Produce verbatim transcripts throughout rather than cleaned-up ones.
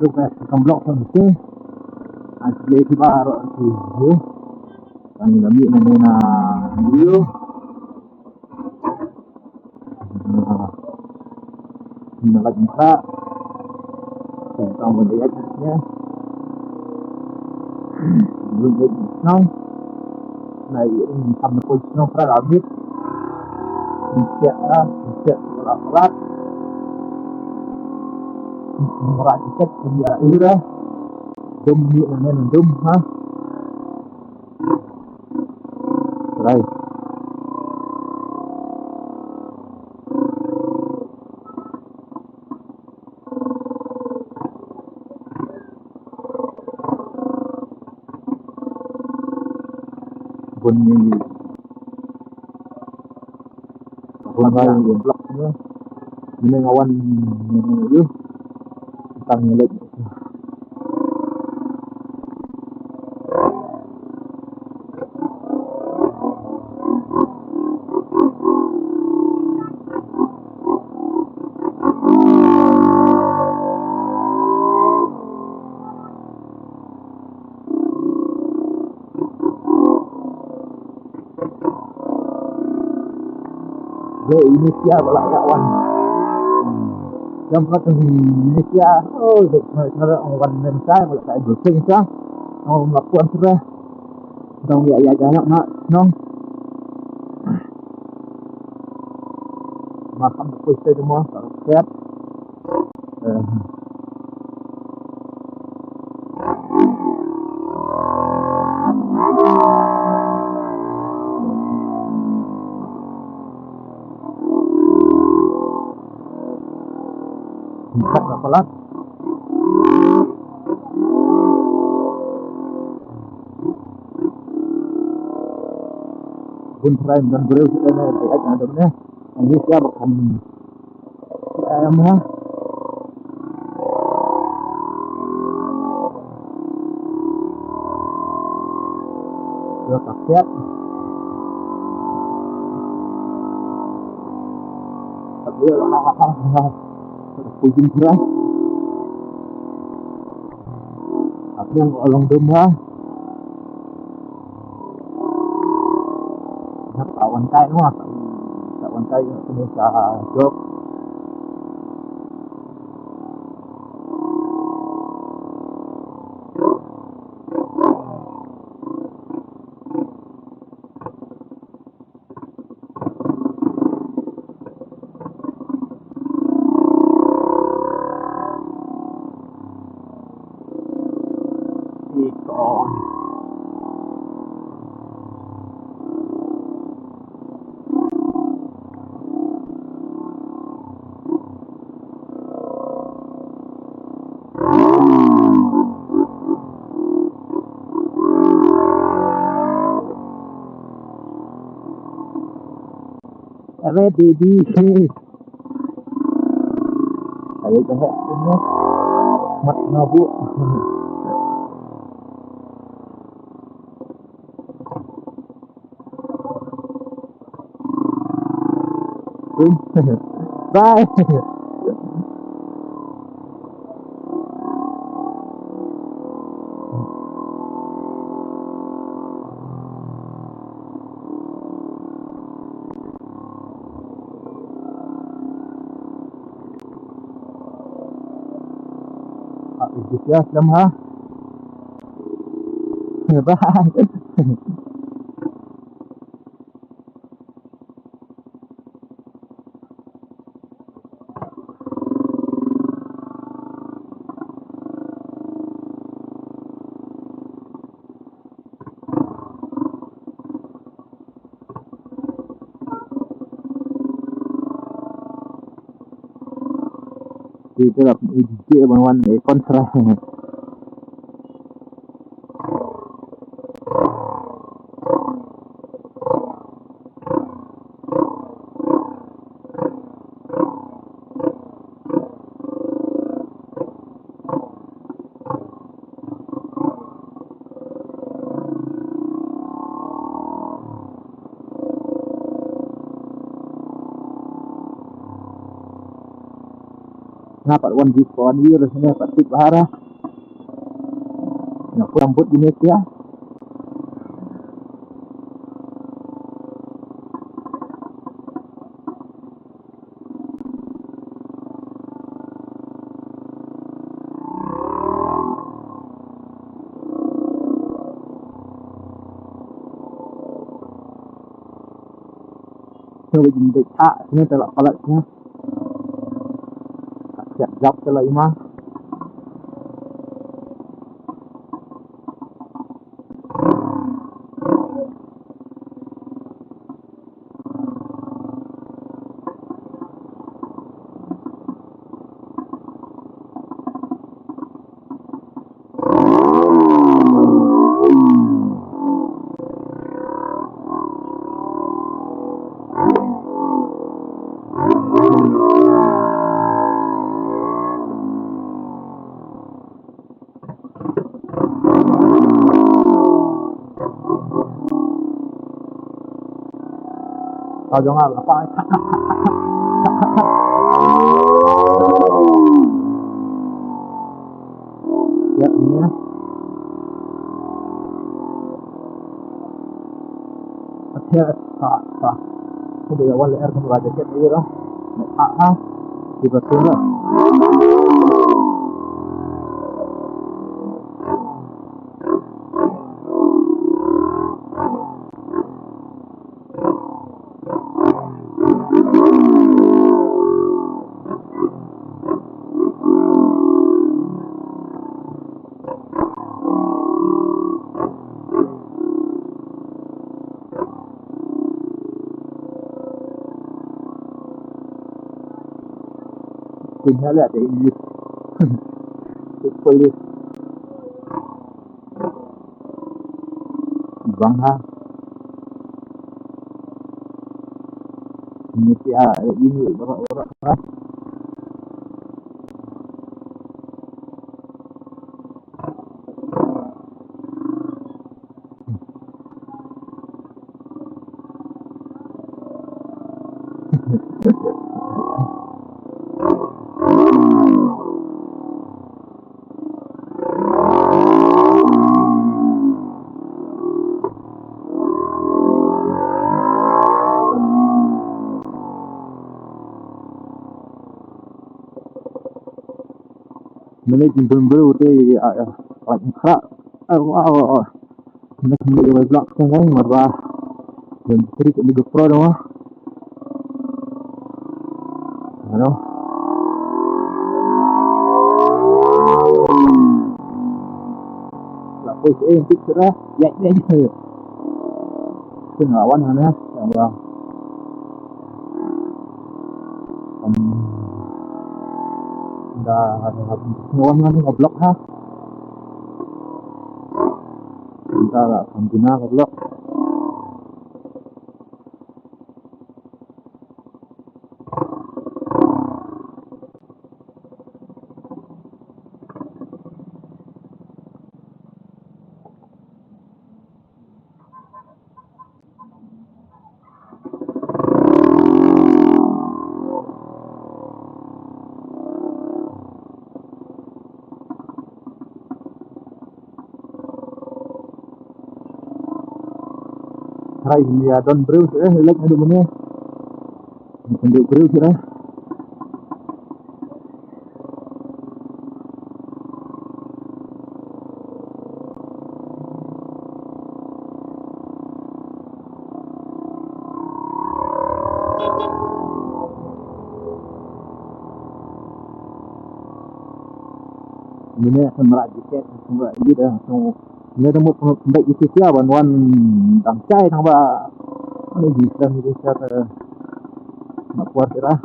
Tu ka kam blok tu mesti. Asli ti baru tu. Kan ini na video. Nalak nta. Tang mo dei nya. Lu dei nang. Nai tam ko nang pra abit. Siap lah, siap rat rat. Murah sikit dia ira. Dum ni nang dum ha. Right. Bun ni. Bun ni blok ni. Ni ngawan ni. Tang lek. Dei Indonesia ba la wan. Jam pat Indonesia. Oh, dei na na ong wan men sa ba la ka jo sing sa. Ong la puan sra. Dong ya ya janak na nong. Makan pui sa demo sa. Empat lah pelat. Bun prime dan breu kita ni, baik ada ni. Ini siapa kamu? Em ha. Yo, kapiat. Kapiat, ha, ha, ha, ha. Pujing keras. Tapi yang orang domba. Nak kawan kai mah. Kawan kai ini sa jok. Ikon. Ready, D J. Ayo, jangan. Mat mabuk. Bye. Ah, eh, dia siap dalam ha. Bye. Kita dah pergi ban wan eh kontra. Nga pat wan view, wan view lah sini pat tip bahara. Nga pura but ini ya. Coba jin dek tak sini telah palat sini. Siap jawab telah imah. Tao jong nga la pai. Ya, ini ya. Athia, ha, ha. Ko ba ïa wan leh air conditioner jacket ni lah. Nak ha, ha. Tiba tiba. Kunya lah deh ini. Police. Bang ha. Ini si a ini ora ora ha. Mane jingdon briew te, ah, ah, ah, khra. Ah, ah, ah, ah. Mane kumne ïa bai block te ngai marba. Jingkri te ni GoPro dong ah. Hello. La poi eh tik sera. Ya, ya, ya. Tengah wan hana. Ya, Ynda, ynda, ynda, ynda block ha. Ynda la, ynda ka block. Rai ni ya don briew eh lek adu mane. Ni kan duk briew sih lah. Mane ka mrad jiket, ka mrad jiket, eh, so, mane ka mut pynbeit jiket sia ban wan dang chai tang ba. Mane jiket, jiket, eh, mak kuar sih lah.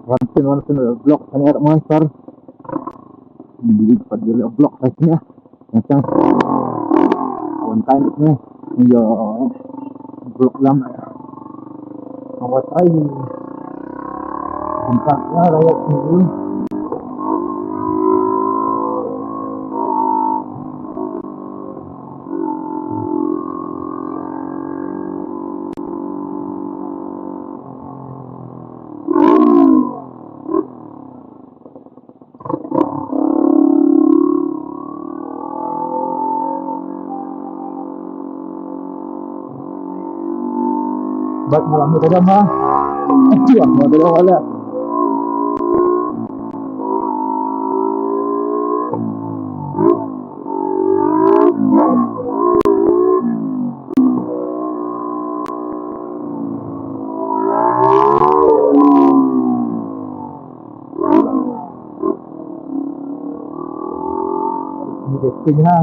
Wan pyn, wan pyn, block kan er mon sar. Di pat di block kan sini. Macam wan kan ni. Yo, block lam. Awas ai. Tempat ya, rakyat sini. Bad malam ni tadi mah. Aduh, mau tadi awak lah. Ni dia punya.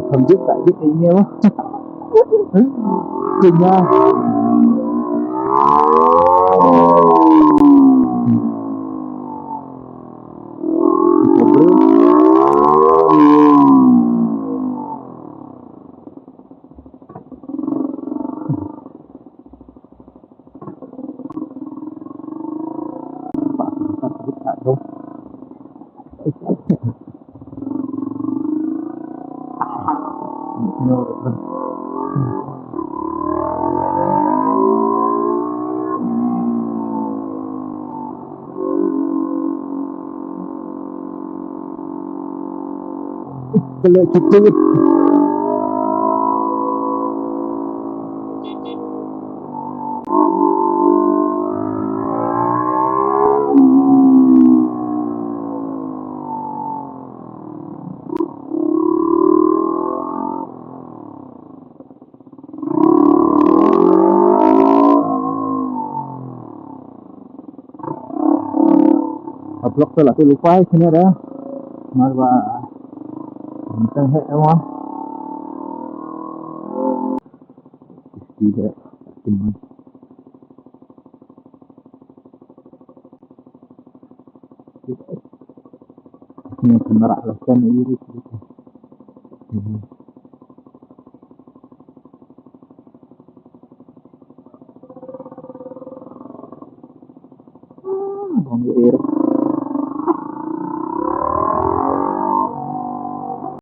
Không biết tại biết ý nghĩa quá. Kinh nha. Kele cutut. Ablok te la te lupai sini dah. Mar ba. Enteng he ewan. Tidak. Ini penerak lah kan ini. Bang ir.